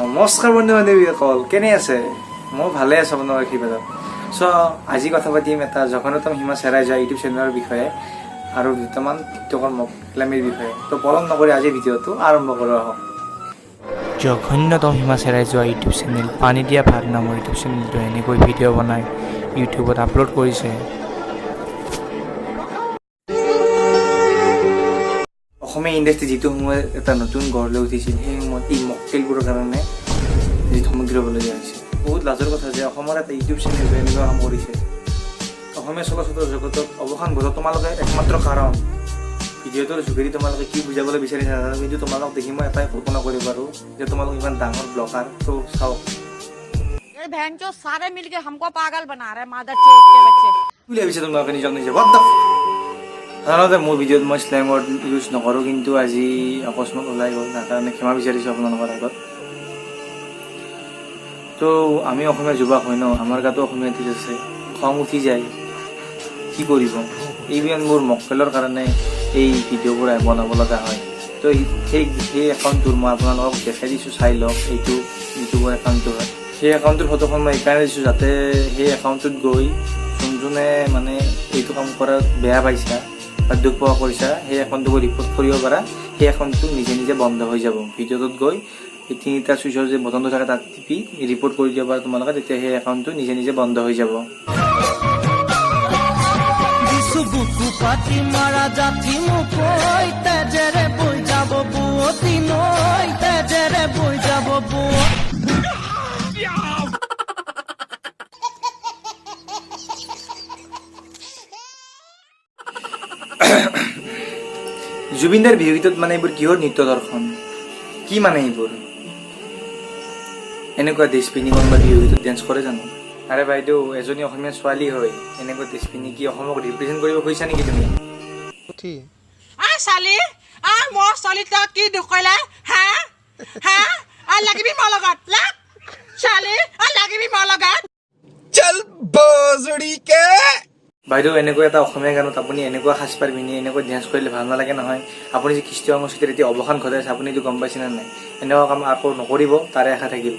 নমস্কাৰ বন্ধু বান্ধৱীসকল, কেনে আছে? মই ভালে আছোঁ আপোনালোকৰ আশীৰ্বাদত। চ' আজি কথা পাতিম এটা জঘন্যতম সীমা চেৰাই যোৱা ইউটিউব চেনেলৰ বিষয়ে আৰু দুটামান টিকটকৰ মকলামিৰ বিষয়ে। তো পলম নকৰি আজি ভিডিঅ'টো আৰম্ভ কৰোঁ আহক। জঘন্যতম সীমা চেৰাই যোৱা ইউটিউব চেনেল পানী দিয়া ভাত নামৰ ইউটিউব চেনেলটো এনেকৈ ভিডিঅ' বনাই ইউটিউবত আপলোড কৰিছে। অসমীয়া ইণ্ডাষ্ট্ৰি যিটো সময়ত এটা নতুন গঢ় লৈ উঠিছিল, সেই সময়ত এই মকটেলবোৰৰ কাৰণে যি থমকি ৰ'বলগীয়া হৈছে। বহুত লাজৰ কথা যে অসমৰ এটা ইউটিউব চেনেলে এনেকুৱা কাম কৰিছে। অসমীয়া চলচ্চিত্ৰ জগতত অৱসান ঘটোৱা তোমালোকে একমাত্ৰ কাৰণ। ভিডিঅ'টোৰ যোগেদি তোমালোকে কি বুজাবলৈ বিচাৰিছা নাজানো, কিন্তু তোমালোক দেখি মই এটাই কল্পনা কৰিব পাৰোঁ যে তোমালোক ইমান ডাঙৰ ব্লগাৰ। ত' চাওক। ये बहन जो सारे मिलके हमको पागल बना रहे, मादर चोद के बच्चे। কি বুলি ভাবিছে তোমালোকে নিজক নিজে? What the? সাধাৰণতে মোৰ ভিডিঅ'ত মই শ্লেং ৱৰ্ড ইউজ নকৰোঁ, কিন্তু আজি অকস্মাত ওলাই গ'ল, তাৰ কাৰণে ক্ষমা বিচাৰিছোঁ আপোনালোকৰ আগত। তো আমি অসমীয়া যুৱক হয় ন, আমাৰ গাতো অসমীয়া তেজ আছে, খং উঠি যায়, কি কৰিব? এইবিলাক মোৰ মক্কেলৰ কাৰণে এই ভিডিঅ'বোৰ বনাব লগা হয়। তো সেই সেই একাউণ্টটোৰ মই আপোনালোকক দেখাই দিছোঁ, চাই লওক। এইটো ইউটিউবৰ একাউণ্টটো হয়। সেই একাউণ্টটোৰ ফটোখন মই এইকাৰণে দিছোঁ যাতে সেই একাউণ্টটোত গৈ যোন যোনে মানে এইটো কাম কৰাত বেয়া পাইছা বা দুখ পোৱা কৰিছা, সেই একাউণ্টটো গৈ ৰিপৰ্ট কৰিব পাৰা। সেই একাউণ্টটো নিজে নিজে বন্ধ হৈ যাব। ভিডিঅ'টোত গৈ এই তিনিটা চুইচৰ যে বটনটো থাকে, তাত টিপি ৰিপৰ্ট কৰি দিব পাৰা তোমালোকে। তেতিয়া সেই একাউণ্টটো নিজে নিজে বন্ধ হৈ যাব। দিছো বুকু পাতি মাৰা যাঠি মুকৈ, তেজেৰে বৈ যাব বোৱতী নৈ, তেজেৰে বৈ যাব বোৱতী। জুবিনদাৰ বিহুগীতত মানে এইবোৰ কিহৰ নৃত্য দৰ্শন? কি মানে এইবোৰ? এনেকুৱা ড্ৰেছ পিন্ধি কোনোবা বিহুগীতত ডেন্স কৰে জানো? আৰে বাইদেউ, এজনী অসমীয়া ছোৱালী হৈ এনেকুৱা ড্ৰেছ পিন্ধি কি অসমক ৰিপ্ৰেজেণ্ট কৰিব খুজিছা নেকি তুমি? আ চালি, আ মোৰ ছোৱালী, তই কি দুখ কৰিলে হা? হা, আ লাগিবি মোৰ লগত, লাগ ছোৱালী, আ লাগিবি মোৰ লগত। चल भोसड़ी के। বাইদেউ, এনেকুৱা এটা অসমীয়া গানত আপুনি এনেকুৱা সাজপাৰ পিন্ধি এনেকৈ ডেন্স কৰিলে ভাল নালাগে নহয়। আপুনি যে কৃষ্টি সংস্কৃতিৰ এতিয়া অৱসান ঘটাইছে, আপুনি এইটো গম পাইছেনে নাই? এনেকুৱা কাম আকৌ নকৰিব, তাৰে আশা থাকিল।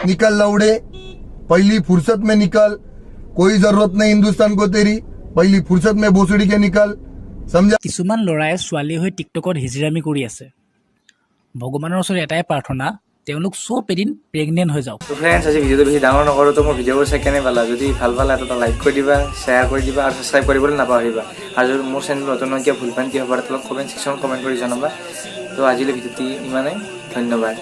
निकल लौड़े, पहली फुर्सत में निकल। कोई जरूरत नहीं हिंदुस्तान को तेरी। पहली फुर्सत में भोसड़ी के निकल, समझा? কিছুমান ল'ৰাই ছোৱালী হৈ টিকটকত হিজিৰামি কৰি আছে। ভগৱানৰ ওচৰত এটাই প্ৰাৰ্থনা, তেওঁলোক চব এদিন প্ৰেগনেণ্ট হৈ যাওক। তো ফ্ৰেণ্ডছ, আজি ভিডিঅ'টো বেছি ডাঙৰ নকৰোঁ। তো মোৰ ভিডিঅ'বোৰ চাই কেনে পালা? যদি ভাল পালা, এটা লাইক কৰি দিবা, শ্বেয়াৰ কৰি দিবা আৰু ছাবস্ক্ৰাইব কৰিবলৈ নাপাহৰিবা। আৰু মোৰ চেনেল নতুন কিবা ভুল ভ্ৰান্তি হ'ব পাৰে, তলত কমেণ্ট ছেকশ্যনত কমেণ্ট কৰি জনাবা। তো আজিলৈ ভিডিঅ'টি ইমানেই, ধন্যবাদ।